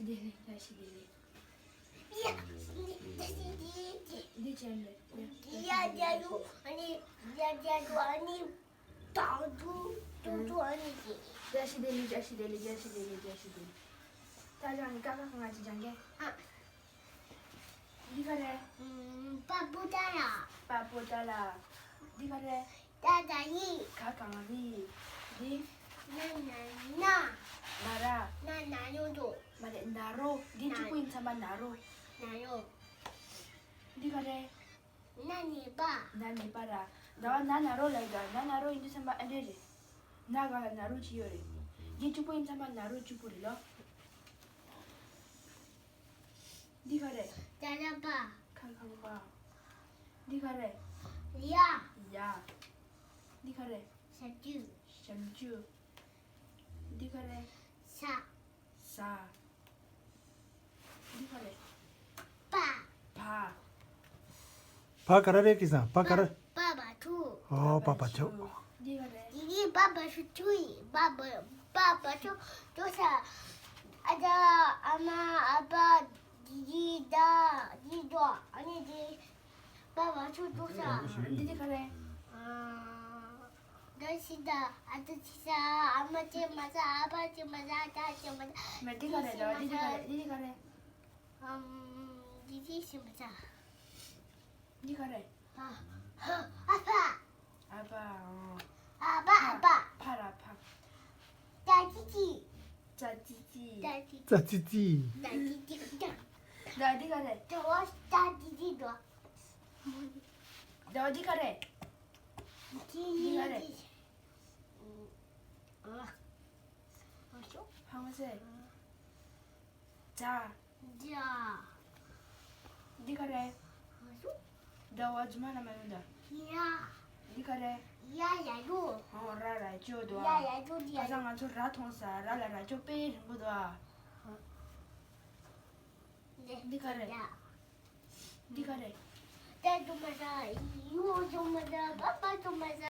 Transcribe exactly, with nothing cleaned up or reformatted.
བདེ་ལེགས། བཀྲ་ཤིས་བདེ་ལེགས། ཡ། འདི་བྱས་ནས། ཡ་རྒྱ་ཡུ། ཨ་ནི་ཡ་རྒྱ་ཡུ། ཨ་ནི་དང་དུ་དུ་དུ། ཨ་ནི་དེ། བཀྲ་ཤིས་བདེ་ལེགས། བཀྲ་ཤིས་བདེ་ལེགས། བཀྲ་ཤིས་བདེ་ལེགས། བཀྲ་ཤིས་བདེ་ལེགས། ད་ཅང་ནི་ཀ་ཁ་ག་ང་ཅི་ཅང་གེ། ཨ། འདི་ག་རེད། ཨམ། པ་པོ་ཏ་ལ། པ་པོ་ཏ་ལ། འདི་ག་རེད། ཏ་ཏ་ཡི། ག་གང་རི། འདི། ན་ན་ན། ན་ར། ན་ན་ཡོང་དུ། མ་རེད། ན་རོ། འདི་ན། གཅིག་པུ་ཡིན་བསམ་པ་ན་རོ། ན་རོ། འདི་ག་རེད། ན་ནི་པ། ན་ནི་པ་ར། ཟླ་བ་ན་ན་རོ་ལ་ཡོད། ན་ན་རོ་ཡིན་དུས་ཙམ་པ་ཨ་འདྲས་རེད། ན་ག་ལ་ན་རོ་གཅིག་ཡོད་རེད། འདི་གཅིག་པུ་ཡིན་ཙམ་པ་ན་རོ་གཅིག་པུ་རེད་ལོ། འདི་ག་རེད། ད་ལ་པ། ཁ་ཁ་པ། འདི་ག་རེད། ཡ། ཡ། འདི་ག་རེད། ཞབས་ཀྱུ། ཞབས་ཀྱུ། འདི་ག་རེད། ས། ས། འདི་ག་རེད། པ། བ། བ་ག་རེ་རེད་ཀི་སང་། བ་ག་རེ། པ་པ་ཆུ། ཨོ། པ་པ་ཆུ། འདི་ག་རེད། འདི་གི་པ་པ་ཆུ་ཆུ་ཡིན། པ་པ་པ་པ་ཆུ་ཆུ་ས། ཨ་ཅག་ཨ་མ་ཨ་ཕ་འདི་གི་ད་འདི་དོ། ཨ་ནི་འདི་པ་པ་ཆུ་ཆུ་ས། འདི་འདི་ག་རེད། ཨ། ད་ཤི་ད། ཨ་ད་ཤི་ས། ཨ་མ་ཅི་མ་ས། ཨ་ཕ་ཅི་མ་ས། ཨ་ཅག་ཅི་མ་ས། མ་འདི་ག་རེད། ད་འདི་ག་རེད། འདི་ག་རེད། ཨམ། འདི་འདི་ཤི་མ་ས། འདི་ག་རེད། ཨ། ཨ་ཕ། ཨ་ཕ། ཨ་ཕ། ཨ་ཕ། ཕ་ར་ཕ། ཙ་ཙི་ཙི། ཙ་ཙི་ཙི། ཙ་ཙི་ཙི། ཙ་ཙི་ཙི། ད་འདི་ག་རེད། ད་བ་ཙ་ཙི་ཙི་དོ། ད་འདི་ག་རེད། འདི་ག་རེད། ཨ། ཧ་མ་སེ། ཇ། ཇ། འདི་ག་རེད། ཟླ་བ་རྫུན་མ་ན་མ་ཡོང་ད། ཡ། འདི་ག་རེད། ཡ་ཡ་ཡོ། ཧོ། ར་ར་ཅོ་དོ། ཡ་ཡ་ཅོ་དི་ཡ། ཁ་སང་ང་ཚོ་ར་མཐོང་ས། ར་ལ་ར་ཅོ་དཔེ་རིང་པོ་དོ། འདི་ག་རེད། ཡ། འདི་ག་རེད། ཏ་ཏུ་མ་ས། ཡུ་ཏུ་མ་ས། པ་པ་ཏུ་མ་ས།